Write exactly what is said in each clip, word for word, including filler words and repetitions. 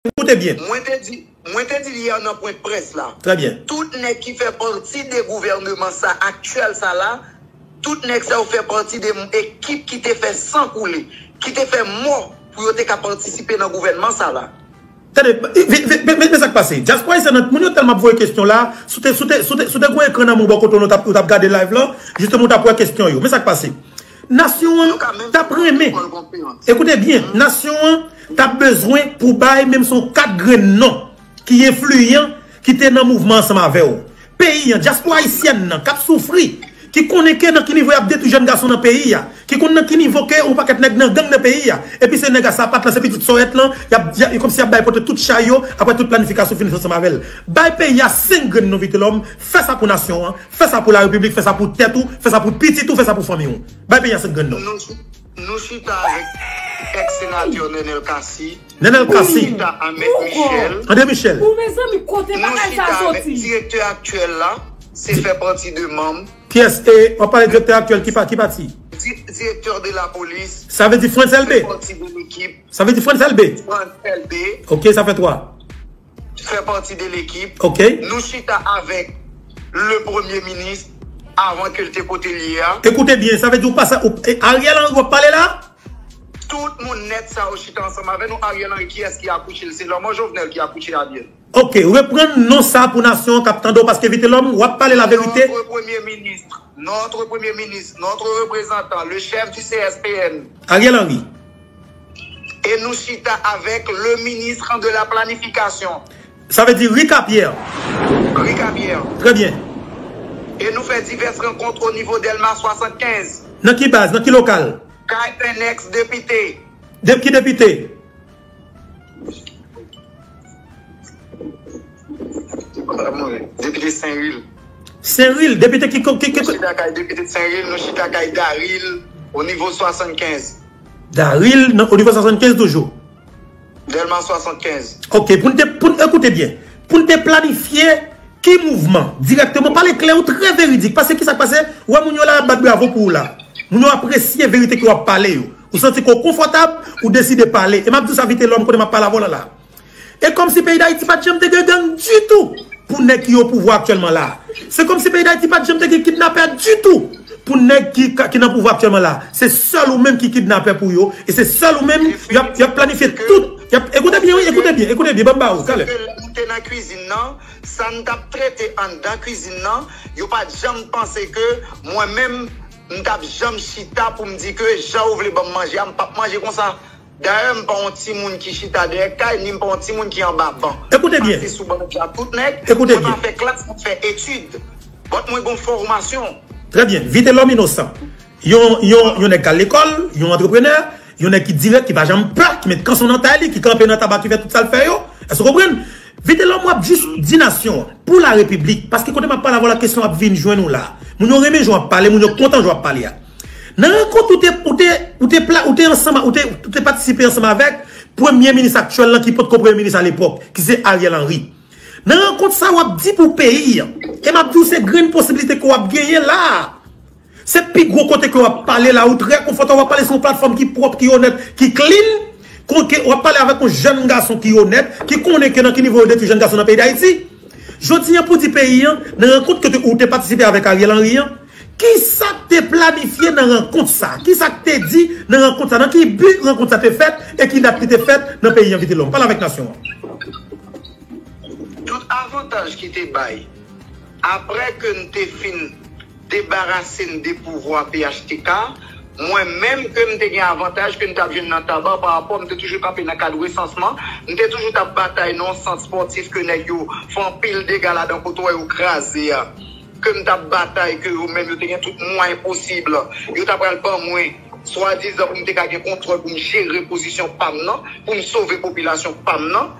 Ekoute byen. Mwen te di, mwen te di l yè nan pwen près la. Trè byen. Tout nèg ki fè pati de gouvèneman sa aktyèl sa la, tout nèg sa yo fè pati de ekip ki te fè san koule, ki te fè mò pou yo te ka patisipe nan gouvènman sa la. Tande, men sa k pase. Dyaspora ayisyen nan, moun yo tèlman ap voye kesyon la, si w te, si w te, si w te, si w te gen ekran nan men w bò kote w, w t ap, w t ap gade live lan, jisteman w t ap wè kesyon yo. Men sa k pase. Nasyon an t ap renmen. Ekoute byen, nasyon an t ap bezwen pou bay menm si yon kat grenn non ki enfliyan, ki te nan mouvman ansanm avè w. Peyi an, dyaspora ayisyèn nan, k ap soufri, ki konnen ke nan ki nivo y ap detwi jèn gason nan peyi a, ki konn nan ki nivo ke yon pakèt nèg nan gang nan peyi a, epi se nèg a sapat lan, se pitit sòyèt lan, y ap, y ap, kòmsi y ap bay pote tout chay yo, apre tout planifikasyon fini ansanm avè l. Bay peyi a senk grenn non Vitelòm, fè sa pou nasyon an, fè sa pou larepiblik, fè sa pou tèt ou, fè sa pou pitit ou, fè sa pou fanmi w. Bay peyi a senk grenn non. Nou, nou chita avèk ex senatè Nenel Cassy. Nenel Cassy. Nou chita avèk Michel. André Michel. Ou mezanmi kote bagay sa soti? Direktè aktyèl la, se fè pati de manm. Kiyès? E w ap pale direktè aktyèl ki pa, ki pati? Direktè de la polis. Sa vle di Frantz Elbé. Fè pati de lekip. Sa vle di Frantz Elbé. Frantz Elbé. Ok, sa fè twa. Fè pati de lekip. Ok. Nou chita avèk le premye minis avan ke l te kote l ye a. Ekoute byen, sa vle di ou pa sa, ou, e, Ariel Henry w ap pale la? Tout moun nèt sa yo chita ansanm avè nou. Ariel Henry, kiyès ki akouche l? Se Lanmò Jovenel ki akouche Ariel. Ok, reprann non sa pou nasyon an k ap tande w, paske Vitelòm, w ap pale laverite. Notre premye minis, notre premye minis, notre reprezantan, le chèf du C S P N. Ariel Henry. E nou chita avèk le ministre de la planification. Sa vle di Ricapierre. Ricapierre. Trè byen. E nou fè divès rankont o nivo Dèlma swasannkenz. Nan ki baz, nan ki lokal? Kay en ex depite. De ki depite? Depite Senril. Senril, depite ki, ki, ki, Nou chita kay depite Senril, nou chita kay Daril, o nivo swasannkenz. Daril, nan, o nivo swasannkenz toujou. Dèlma swasannkenz. Ok, pou n te, pou n, ekoute byen, pou n te planifye ki mouvman, dirèkteman, pale klè, ou trè veridik, paske ki sa k pase, ou wè moun yo la ap bat bravo pou ou la. Moun yo apresye verite ke w ap pale yo. Ou santi ke w konfòtab, ou deside pale. E m ap di w sa Vitelòm kote m ap pale avè w la la. E kòmsi peyi Dayiti pa t janm te gen gang ditou pou nèg ki o pouvwa aktyèlman la. Se kòmsi peyi Dayiti pa t janm te gen kidnapè ditou pou nèg ki, ki nan pouvwa aktyèlman la. Se sèl ou menm ki kidnapè pou yo. E se sèl ou menm y ap, y ap planifye tout. Y ap, ekoute byen, wi, ekoute byen, ekoute byen, ban m ba ou, talè. Paske lè nou te nan kwizin nan, sa n t ap trete anndan kwizin nan, yo pa t janm panse ke mwen menm, m t ap janm chita pou m di ke jan ou vle ban m manje a, m p ap manje konsa. Dayè, m pa yon timoun ki chita dèyè kay, ni m pa yon timoun ki anba ban. Ekoute byen. M asou ban ak tout nèg. Ekoute byen. Mwen pa fè klas, mwen fè etid. But mwen gon fòmasyon. Trè byen. Vitelòm Inosan. Yon, yon, yon nèg k al lekòl, yon antreprenè, yon nèg ki dirèk, ki pa janm pè, ki met kanson nan tay li, ki kanpe nan taba, ki fè tout sa l fè yo. Èske w konprann? Vitelòm, w ap jis di nasyon an, pou larepiblik, paske kote m ap pale avè w la, kesyon ap vin jwenn ou la. Moun yo renmen jan w ap pale, moun yo kontan jan w ap pale a. Nan rankont ou te, ou te, ou te, pla, ou te ansanm, ou te, ou te patisipe ansanm avèk premye minis aktyèl lan ki potko premye minis alepòk, ki se Ariel Henry. Nan rankont sa w ap di pou peyi an, e m ap di w se grenn posiblite ke w ap genyen la. Se pi gwo kote ke w ap pale la, ou trè konfòtab, w ap pale sou yon platfòm ki pwòp, ki onèt, ki clean, kote w ap pale avèk yon jèn gason ki onèt, ki konnen ke nan ki nivo yo detwi jèn gason nan peyi Dayiti. Jodi an pou di peyi an, nan rankont ke ou te patisipe avèk Ariel Henry an, kisa k te planifye nan rankont sa? Kisa k te di nan rankont sa? Nan ki bi rankont sa te fèt e ki dat li te fèt nan peyi an Vitelòm? Pale avèk nasyon an. Tout avantaj ki te bay. Apre ke n te fin debarase n de pouvwa P H T K, mwen menm ke m te gen avantaj ke n t ap jwenn nan taba pa rapò m te toujou kanpe nan kad resansman, m te toujou t ap batay nan yon sant spòtif ke nèg yo fè anpil dega ladan kote w wè yo kraze a. Ke m t ap batay ke yo menm yo te gen tout mwayen posib. Yo ta pral ban mwen swadizan pou m te ka gen kontwòl pou m jere pozisyon pa m nan, pou m sove popilasyon pa m nan.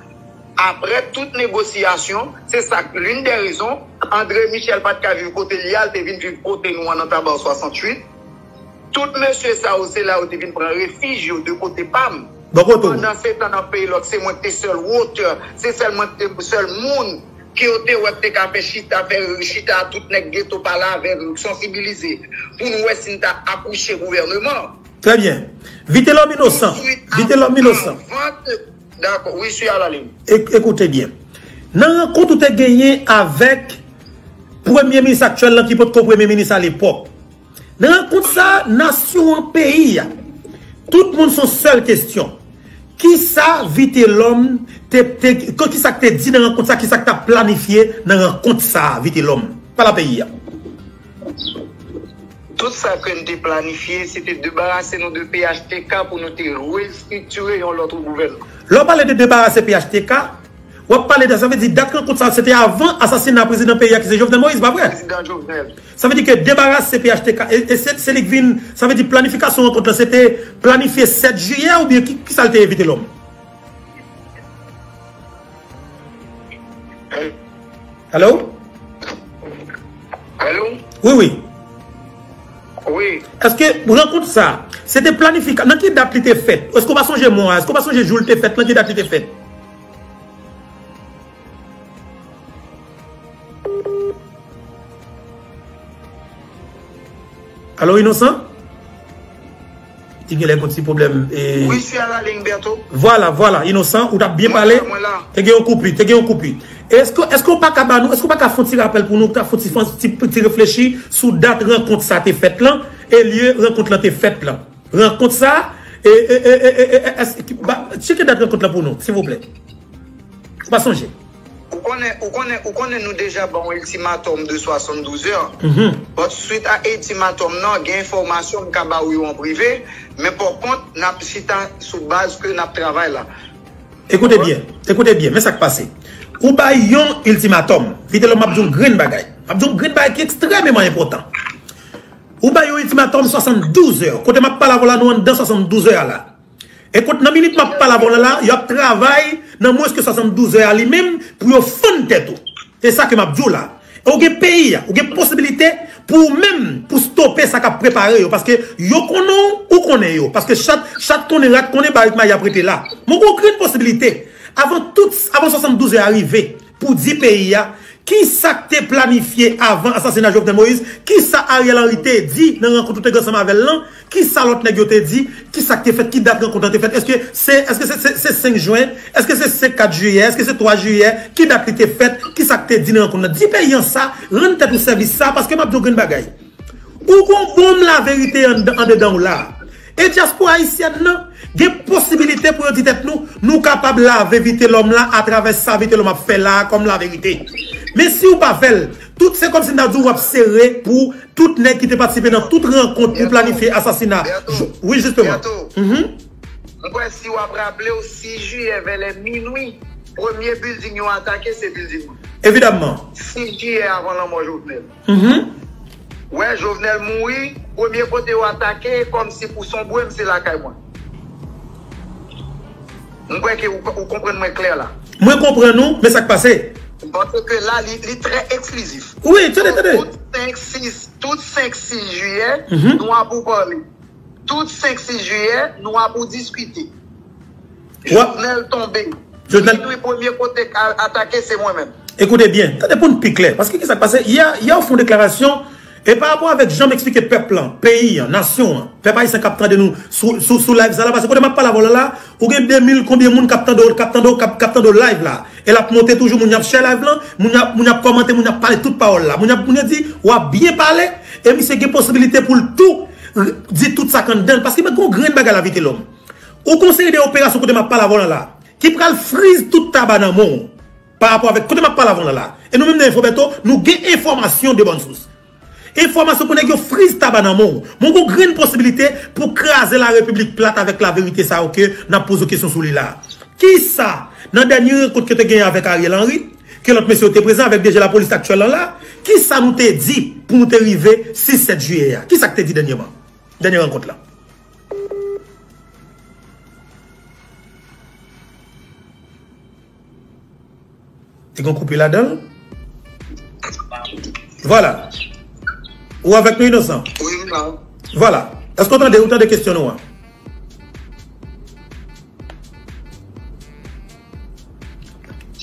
Apre tout negosyasyon, se sa k l'une des raisons, André Michel pa t ka viv kote l ye a, l te vin viv kote nou an nan Taba swasanntuit. Tout mesye sa yo, se la yo te vin pran refij yo de kote pa m. Bò kote w. Pandan se tan nan peyi lòt, se mwen ki te sèl wotè, se sèl mwen ki te sèl moun ke yo te wè k te ka fè chita, fè chita a tout nèg geto pale avè nou, sansibilize, pou n wè si n ta akouche gouvèneman. Trè byen. Vitelòm Inosan. Vitelòm Inosan. Avan ke, Dakò, wi, je suis à la ligne. Écoutez bien. Nan rankont ou te genyen avèk premye minis aktyèl lan ki potko premye minis alepòk. Nan rankont sa, nasyon an, peyi a, tout moun se yon sèl kesyon. Kisa Vitelhomme te, te, ko- kisa k te di nan rankont sa, kisa k t ap planifye nan rankont sa, Vitelhomme? Pale a peyi a. Tout sa ke n te planifye, se te debarase nou de P H T K pou nou te restriktire yon lòt gouvènman. Lè w pale de debarase P H T K, w ap pale de, sa vle di dat rankont sa, se te avan asasina prezidan peyi a ki se Jovenel Moïse, pa vre? Prezidan Jovenel. Sa vle di ke debarase P H T K, e, e se, se li k vin, sa vle di planifikasyon rankont lan, se te planifye sèt jiyè oubyen ki, ki sa l te ye, Vitelhomme? Alo? Alo? Wi, wi. Wi. Èske rankont sa, se te planifika-, nan ki dat li te fèt? Èske w pa sonje mwa? Èske w pa sonje jou l te fèt? Nan ki dat li te fèt? Alo, Inosan? Li genlè gon ti pwoblèm, e, Wi, je suis à la ligne, Bertho. Vwala, vwala, Inosan, ou t ap byen pale. Mwen la, mwen la. Te gen yon koupi, te gen yon koupi. Èske, èske w pa ka ba nou, èske w pa ka fè yon ti rapèl pou nou, ka fè yon ti, fè yon ti, ti reflechi sou dat rankont sa te fèt lan, e lye rankont lan te fèt lan? Rankont sa, e, e, èske, ba, tcheke dat rankont lan pou nou, silvouplè. Ou pa sonje? Ou konnen, ou konnen, ou konnen nou deja ba yon iltimatòm de swasanndouz è. Mhm. But swit a iltimatòm nan, gen enfòmasyon m ka ba ou yo an prive, men pa kont, n ap chita sou baz ke n ap travay la. Ekoute byen, ekoute byen, men sa k pase. Ou bay yon iltimatòm. Vitelhomme, m ap di yon grenn bagay. M ap di yon grenn bagay ki ekstrèmeman enpòtan. Ou bay yon iltimatòm swasanndouz è. Kote m ap pale avè w la, nou anndan swasanndouz è a la. E kot nan minit m ap pale avè w la, la, y ap travay nan mwens ke swasanndouz è a li menm pou yo fann tèt ou. Se sa ke m ap di w la. E ou gen peyi a, ou gen posibilite pou ou menm, pou stope sa k ap prepare yo. Paske yo konnen w, ou konnen yo. Paske chat, chat konnen rat konnen, barik mayi ap rete la. Men ou gen yon grenn posibilite. Avan tout, avan swasanndouz è a rive, pou di peyi a, kisa k te planifye avan asasina Jovenel Moïse? Kisa Ariel Henry te di nan rankont ou te gen ansanm avè l lan? Kisa lòt nèg yo te di? Kisa k te fèt? Ki dat rankont lan te fèt? Èske se, èske se, se, se senk jen? Èske se, se kat jiyè? Èske se twa jiyè? Ki dat li te fèt? Kisa k te di nan rankont lan? Di peyi an sa, rann tèt ou sèvis sa, paske m ap di w grenn bagay. Ou gon bonm laverite ann-, andedan w la. E dyaspora ayisyèn nan gen posibilite pou yo di tèt nou, nou kapab lave Vitelhomme la atravè sa Vitelhomme ap fè la kòm laverite. Men si w pa fè l, tout se kòmsi m ta di w w ap sere pou tout nèg ki te patisipe nan tout rankont pou planifye asasina. Bertho, wi, jisteman. Bertho, mhm. Mwen kwè si w ap raple w, sis jiyè vèlè minwi, premye bilding yo atake, se bilding mwen. Evidamman. Sis jiyè avan lanmò Jovenel. Mhm. Wè, Jovenel mouri, premye kote yo atake, kòmsi pou sonbre m, se lakay mwen. Mwen kwè ke ou, ou konprann mwen klè la. Mwen konprann ou, men sa k pase? Paske la, li, li trè eksklizif. Wi, tande, tande. Tout senk, sis, tout senk, sis jiyè, mhm, nou ap ou pale. Tout senk, sis jiyè, nou ap ou diskite. Wa- Jovenel tonbe. Jovenel- Minwi, premye kote k al atake, se mwen menm. Ekoute byen, tande pou n pi klè. Paske ki sa k pase? Yè, yè w fè yon deklarasyon, e pa rapò avèk jan m eksplike pèp lan, peyi an, nasyon an, pèp ayisyen k ap tande nou sou, sou, sou live sa la, paske kote m ap pale avè w la, la, ou gen de mil konbyen moun k ap tande w, k ap tande w, k ap, k ap tande w live la. E l ap monte toujou, moun y ap share live lan, moun y ap, moun y ap kòmante, moun y ap pale tout pawòl la. Moun y ap, moun yo di, w ap byen pale, e misye gen posibilite pou l tou r-, di tout sa k anndan l. Paske mwen gen yon grenn bagay la, Vitelhomme. Ou gen yon seri de operasyon kote m ap pale avè w lan la, ki pral friz tout taba nan men w pa rapò avèk kote m ap pale avè w lan la. E nou menm nan Info Bertho, nou gen enfòmasyon de bòn sous. Enfòmasyon pou nèg yo friz taba nan men w. Men w gen yon grenn posibilite pou kraze la Repiblik Plat avèk laverite sa yo ke n ap poze w kesyon sou li la. Kisa, nan dènye rankont ke te genyen avèk Ariel Henry, ke lòt mesye yo te prezan avèk D G lapolis aktyèl lan la, kisa nou te di pou nou te rive sis, sèt jiyè a? Kisa k te di dènyèman? Dènye rankont la. Te gen koupi ladan l. Vwala. Ou avèk nou, Inosan? Wi, m la. Vwala. Èske w tande, ou tande kesyon nou an?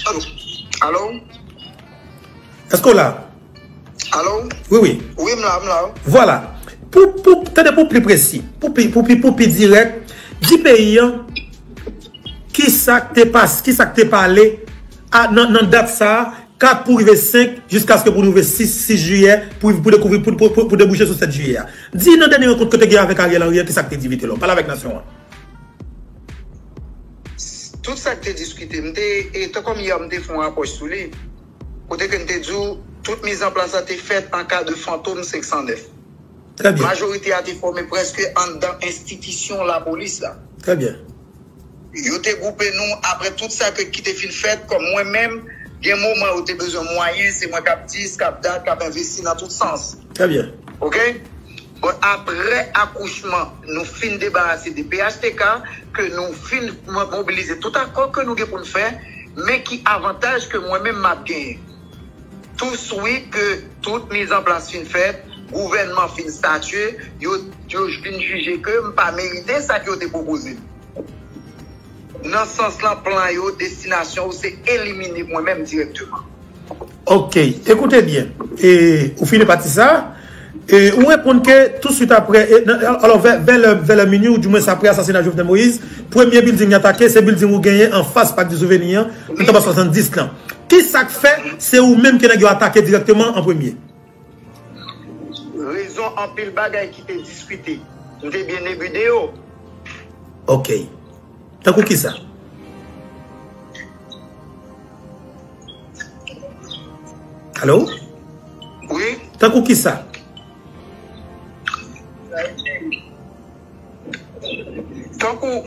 Alo? Alo? Èske w la? Alo? Wi, wi. Wi, m la, m la. Vwala. Pou, pou, tande pou pi presi, pou pi, pou pi, pou pi dirèk, di peyi an, ki Kisa k te pas, kisa k te pale a, nan, nan dat sa a, kat pou rive senk, jiskaske pou rive sis, sis jiyè, pou, pou dekouvri, pou, pou, pou, pou debouche sou sèt jiyè a. Di nan dènye rankont ke w te gen avèk Ariel Henry an, kisa k te di Vitelhomme? Pale avèk nasyon an. Tout sa k te diskite, m te, e, tankou yè, m te fè yon apwòch sou li. Kote ke m te di w, tout mizanplas la te fèt an ka de Fantom senk san nèf. Trè byen. Majorite a te fòme prèske anndan enstitisyon lapolis la. Trè byen. Yo te gwoupe nou apre tout sa ke, ki te fin fèt, kòm mwen menm, gen moman yo te bezwen mwayen, se mwen k ap dis, k ap dat, k ap envesti nan tout sans. Trè byen. Oke? Bon, apre akouchman, nou fin debarase de P H T K, ke nou fin mo-, mobilize tout akò ke nou gen pou n fè, men ki avantaj ke mwen menm m ap genyen. Tou swi ke tout mizanplas fin fèt, gouvènman fin statye, yo, yo vin jije ke m pa merite sa ke yo te pwopoze m. Nan sans lan, plan yo, destinasyon yo, se elimine mwen menm dirèkteman. Ok, ekoute byen. E, ou fini pati sa. E, ou reponn ke touswit apre, e, nan, alò, vè, vè lè, vè lè minui, ou dimwens apre asasina Jovenel Moïse, premye bilding atake, se bilding ou genyen anfas Parc du Souvenir an, nan Taba swasanndis lan. Kisa k fè se ou menm ke nèg yo atake dirèkteman an premye? Rezon anpil bagay ki te diskite. M te byen ebri de yo. Ok. Tankou kisa? Alo? Wi. Tankou kisa? Tankou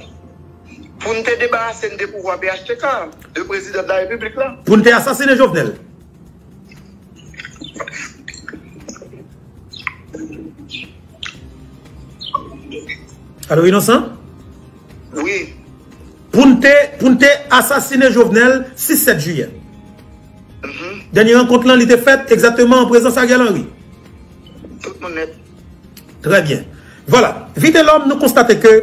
pou n te debarase n de pouvwa P H T K, de prezidan de la repiblik la. Pou n te asasine Jovenel. Alo, Inosan? Wi. Pou n te, pou n te asasine Jovenel sis sèt jiyè. Dènye rankont lan, li te fèt egzakteman an prezans Ariel Henry. Tout moun nèt. Trè byen. Vwala. Vitelhomme, nou konstate ke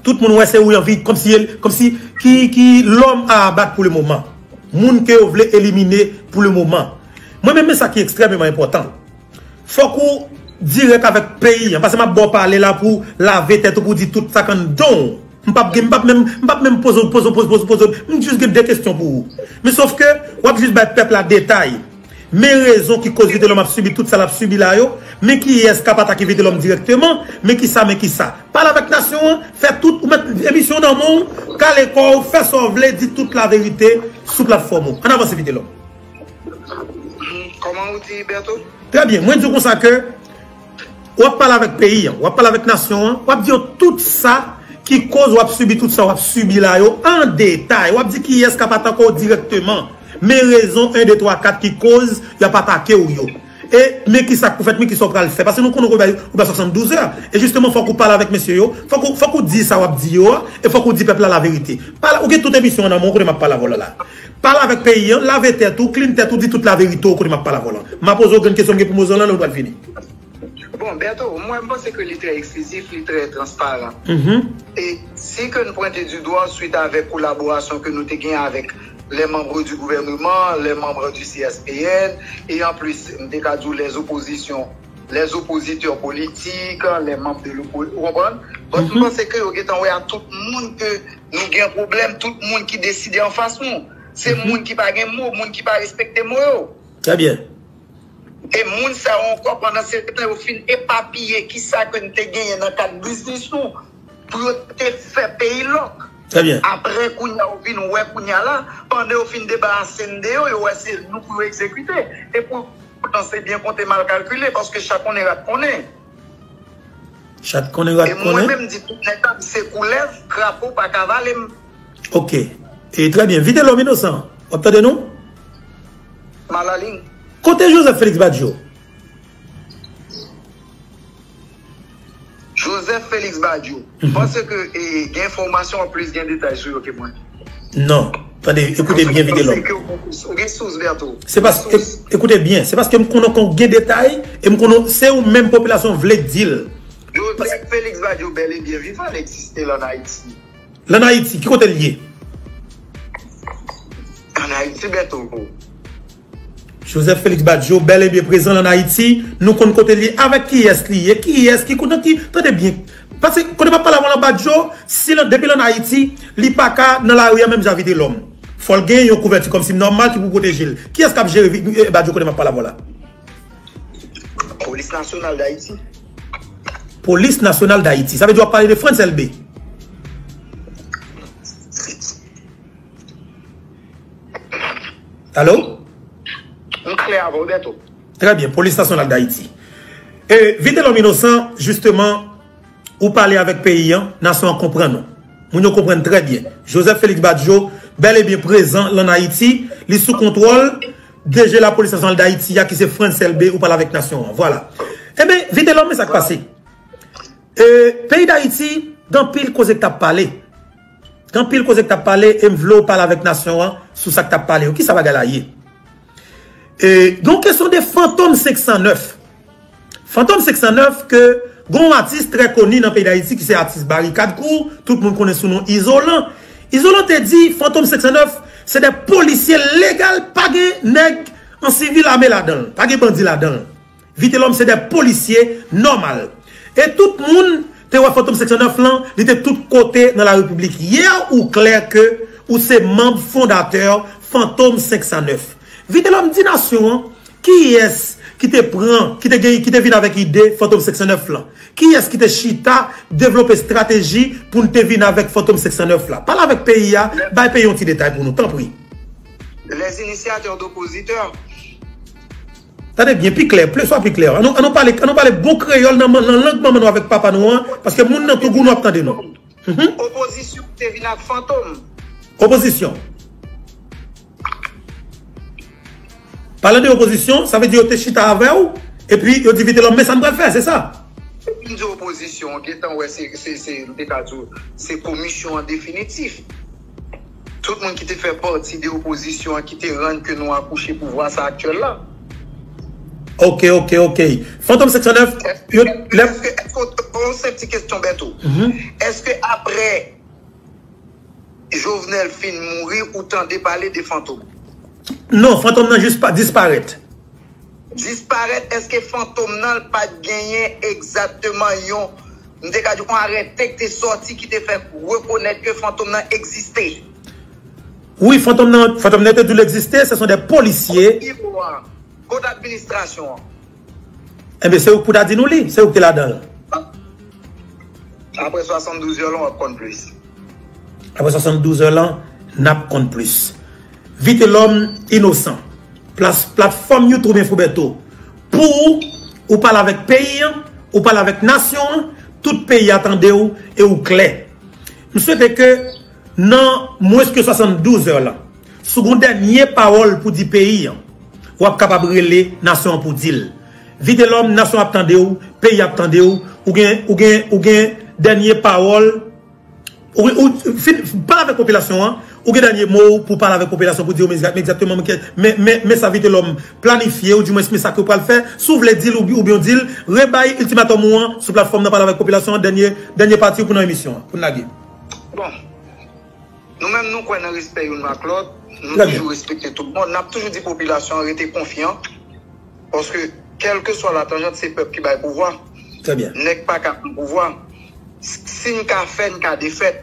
tout moun wè se ou anvi, kòmsi, kòmsi ki, ki l'homme à abattre pour le moment. Moun ke yo vle elimine pou le moman. Mwen menm, men sa ki ekstrèmeman enpòtan. Fòk ou dirèk avèk peyi an. Paske m ap ba w pale la pou lave tèt ou, pou di tout sa k anndan w. M p ap gen, m p ap menm, m p ap menm poze, poze, poze, poze, poze. M jis gen de kesyon pou ou. Men sòf ke w ap jis bay pèp la detay. Men rezon ki koz Vitelhomme ap sibi tout sa l ap sibi la yo. Men kiyès k ap atake Vitelhomme dirèkteman. Men kisa, men kisa. Pale avèk nasyon an. Fè tout, ou met emisyon nan men w. Kale kò w, fè sa w vle, di tout laverite sou platfòm ou. Ann avanse, Vitelhomme. Kòman ou di, Bertho? Trè byen. Mwen di w konsa ke w ap pale avèk peyi an, w ap pale avèk nasyon an, w ap di yo tout sa ki koz w ap sibi tout sa w ap sibi la yo an detay. W ap di kiyès k ap atake w dirèkteman. Men rezon en, de, twa, kat ki koz y ap atake w yo. E men kisa k pou fèt, men kisa w pral fè. Paske nou konnen w bay, w bay swasanndouz è. E jisteman, fòk ou pale avèk mesye yo. Fòk ou, fòk ou di sa w ap di yo a. E fòk ou di pèp la laverite. Pale, ou gen tout emisyon an nan men w, kote m ap pale avè w la. Pale avèk peyi an, lave tèt ou, clean tèt ou, di tout laverite w kote m ap pale avè w la. M a poze w grenn kesyon m gen pou m poze w la, lè w pral fini. Bon, Bertho, mwen, m panse ke li trè eksplizif, li trè transparan. Mhm. E si ke n pwente di dwa swit avèk kolaborasyon ke nou te gen avèk les membres du gouvernement, les membres du C S P N, e an plis, m te ka di w les oppositions, les oppositeurs politiques, les membres de l'opposition, ou konprann? But m panse ke yo gentan wè a tout moun ke nou gen pwoblèm, tout moun ki deside anfas nou. Se moun ki pa gen mo, moun ki pa respekte mo yo. Trè byen. E moun sa yo ankò, pandan se tan, yo fin epapiye kisa ke n te genyen nan kad biznis nou pou yo te fè peyi lòk. Trè byen. Apre, kounye a, yo vin wè kounye a la, pandan yo fin debarase n de yo, yo wè se nou pou yo egzekite. E poutan, se byen konte, mal kalkile, paske chat konnen, rat konnen. Chat konnen, rat E mwen konnen. Menm di tout nèg la, m se koulèv, krapo pa ka vale m. Ok. E trè byen. Vitelhomme Inosan, w ap tande nou? M a la liy. Kote Joseph Félix Badio? Joseph Félix Badio. M panse ke e, gen enfòmasyon an plis, gen detay sou yo ke mwen. Non. Tande, ekoute byen, Vitelhomme. Ou gen sous, Bertho. Se pas, e, ekoute byen, se paske m konnen ke w gen detay, e m konnen se ou menm popilasyon vle di l. Joseph Félix Badio bèl e byen vivan, l egziste la ann Ayiti. L ann Ayiti, ki kote l ye? Ann Ayiti, Bertho. Joseph Félix Badio, bèl e byen prezan l ann Ayiti. Nou konn kote l ye, avèk kiyès li ye, kiyès ki konn ki, tande byen. Paske kote m ap pale avè w la, Badjo, si l, depi l ann Ayiti, li pa ka nan lari a menm jan Vitelòm. Fò l gen yon kouvèti kòmsi nòmal ki pou pwoteje l. Kiyès k ap jere Vi- eh, Badjo kote m ap pale avè w la? Polis Nasyonal Dayiti. Polis Nasyonal Dayiti. Sa vle di w ap pale de Frantz Elbé. Alo? M klè avè w, Bèto. Trè byen, Polis Nasyonal Dayiti. E Vitelòm Inosan, jisteman, ou pale avèk peyi an, nasyon an konprann ou. Moun yo konprann trè byen. Joseph Félix Badjo, bèl e byen prezan lan Ayiti, li sou kontwòl D G Lapolis Nasyonal Dayiti a, ki se Frantz Elbé, ou pale avèk nasyon an. Vwala. Ebyen, Vitelòm, men sa k pase. E, peyi Dayiti, gen anpil koze k t ap pale. Gen anpil koze k t ap pale, e m vle w pale avèk nasyon an sou sa k t ap pale yo. Kisa bagay la ye? E, gen yon kesyon de Fantom senk san nèf. Fantom senk san nèf ke gen yon atis trè koni nan peyi Dayiti ki se atis Barikad Crew, tout moun konnen sou non Izolan. Izolan te di Fantom senk san nèf se de polisye legal, pa gen nèg an sivil ame ladan l, pa gen bandi ladan l. Vitelòm se de polisye nòmal. E tout moun te wè Fantom senk san nèf lan, li te tout kote nan la repiblik. Yè ou klè ke ou se manm fondatè Fantom senk san nèf. Vitelòm, di nasyon an, kiyès ki te pran, ki te gen, ki te vin avèk ide Fantom senk san nèf lan? Kiyès ki te chita, devlope estrateji pou n te vin avèk Fantom senk san nèf la? Pale avèk peyi a, bay peyi yon ti detay pou nou, tanpri. Les initiateurs d'oppositeurs. Tande byen, pi klè, ple swa pi klè. Annou, annou pale, annou pale bon kreyòl nan, nan lang manman nou avèk papa nou an, paske moun nan Tougou nou ap tande nou. Mhm. Opozisyon te vin ak Fantom. Opozisyon. Pale de opozisyon, sa vle di yo te chita avè w, epi yo di Vitelòm, men sa n pral fè, se sa. M di opozisyon, gentan wè se, se, se, m te ka di w, se komisyon an definitif. Tout moun ki te fè pati de opozisyon an ki te rann ke nou akouche pouvwa sa aktyèl la. Ok, ok, ok. Fantom senk san nèf, yo, lè Èske, èske, yon senp ti kesyon, Bèto. Èske apre Jovenel fin mouri, ou tande pale de Fantom? Non, Fantom nan jis pa disparèt. Disparèt, èske Fantom nan pa t genyen egzakteman yon, m te ka di, yon arete ki te sòti ki te fè rekonèt ke Fantom nan egziste? Wi, Fantom nan, Fantom nan te di l egziste, se son de polisye. Kot administrasyon an? Enben, se ou k pou ta di nou li, se ou k te ladan l. Apre swasanndouz è lan, w ap konn plis. Apre swasanndouz è lan, n ap konn plis. Vitelòm Inosan, plas, platfòm YouTube Info Bèto, pou ou, ou pale avèk peyi an, ou pale avèk nasyon an, tout peyi a tande w e ou klè. M swete ke nan mwens ke swasanndouz è lan, si w gen yon dènye pawòl pou di peyi an, w ap kapab rele nasyon an pou di l. Vitelòm, nasyon ap tande w, peyi ap tande w, ou gen, ou gen, ou gen dènye pawòl, ou, ou fin pale avèk popilasyon an, ou gen dènye mo w pou pale avèk popilasyon pou di yo men egzakteman men, men, men, men sa Vitelòm planifye, ou dimwens men sa ke w pral fè, si w vle di l ou, oubyen w di l, rebay iltimatòm ou an sou platfòm nan, pale avèk popilasyon an, dènye, dènye pati pou nan emisyon an, pou n lage. Bon, nou menm nou kwè nan respè youn ak lòt, nou toujou respekte tout moun, n ap toujou di popilasyon an rete konfyan, paske kèlkeswa latanjant se pèp ki bay pouvwa. Trè byen. Nèg pa ka pran pouvwa. Si n ka fè, n ka defèt.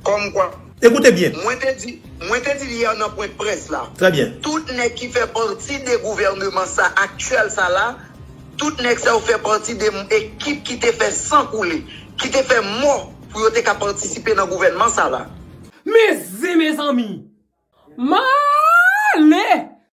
Kòmkwa. Ekoute byen. Mwen te di, mwen te di l yè nan pwen près la. Trè byen. Tout nèg ki fè pati de gouvèneman sa aktyèl sa la, tout nèg sa yo fè pati de ekip ki te fè san koule, ki te fè mò pou yo te ka patisipe nan gouvènman sa la. Men zen, mezanmi!